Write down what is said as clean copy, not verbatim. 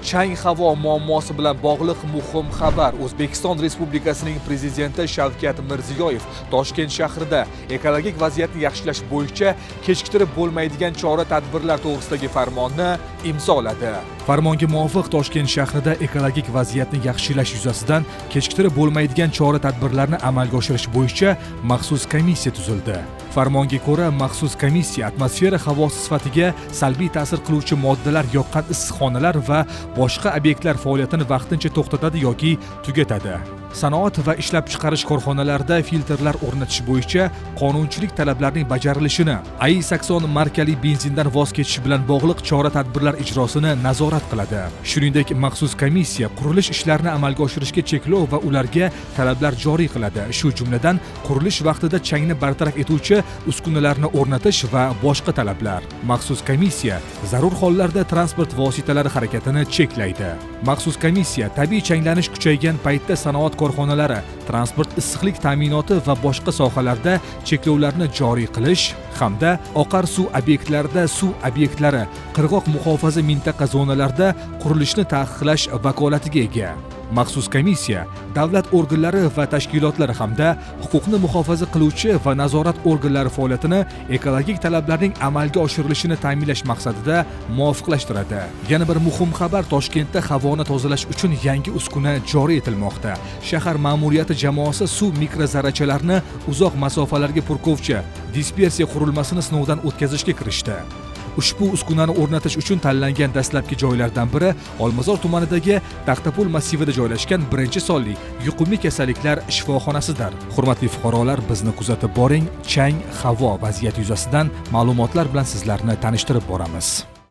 Chang havo muammosi bilan bog'liq muhim xabar. O'zbekiston Respublikasining prezidenti Shavkat Mirziyoyev Toshkent shahrida ekologik vaziyatni yaxshilash bo'yicha kechiktirib bo'lmaydigan chora-tadbirlar to'g'risidagi farmonni imzoladi. Farmonga muvofiq, Toshkent shahrida ekologik vaziyatni yaxshilash yuzasidan kechiktirib bo'lmaydigan chora-tadbirlarni amalga oshirish bo'yicha maxsus komissiya tuzildi. Farmonga ko'ra, maxsus komissiya atmosfera havosi sifatiga salbiy ta'sir qiluvchi moddalar yoqqan issiqxonalar va boshqa obyektlar faoliyatini vaqtincha to'xtatadi yoki tugatadi. Sanoat va ishlab chiqarish korxonalarida filtrlar o'rnatish bo'yicha qonunchilik talablarining bajarilishini, AI 80 markali benzindan voz kechish bilan bog'liq chora-tadbirlar ijrosini nazorat qiladi. Shuningdek, maxsus komissiya qurilish ishlarini amalga oshirishga cheklov va ularga talablar joriy qiladi. Shu jumladan, qurilish vaqtida changni bartaraf etuvchi uskunalarni o'rnatish va boshqa talablar. Maxsus komissiya zarur hollarda transport vositalari harakatini cheklaydi. Maxsus komissiya tabiiy changlanish kuchaygan paytda sanoat korxonalari, transport, issiqlik ta'minoti va boshqa sohalarda cheklovlarni joriy qilish hamda oqar suv obyektlarida, suv obyektlari, qirg'oq muhofaza mintaqa zonalarida qurilishni taqiqlash vakolatiga ega. Maxsus komissiya davlat organlari va tashkilotlari hamda huquqni muhofaza qiluvchi va nazorat organlari faoliyatini ekologik talablarning amalga oshirilishini ta'minlash maqsadida muvofiqlashtiradi. Yana bir muhim xabar: Toshkentda havoni tozalash uchun yangi uskuna joriy etilmoqda. Shahar ma'muriyati jamoasi suv mikrozarrachalarni uzoq masofalarga purkovchi dispersiya qurilmasini sinovdan o'tkazishga kirishdi. Ushbu uskunani o'rnatish uchun tanlangan dastlabki joylardan biri Olmazor tumanidagi Taxtapul massivida joylashgan birinchi sonli yuqumli kasalliklar shifoxonasidir. Hurmatli fuqarolar, bizni kuzatib boring. Chang havo vaziyati yuzasidan ma'lumotlar bilan sizlarni tanishtirib boramiz.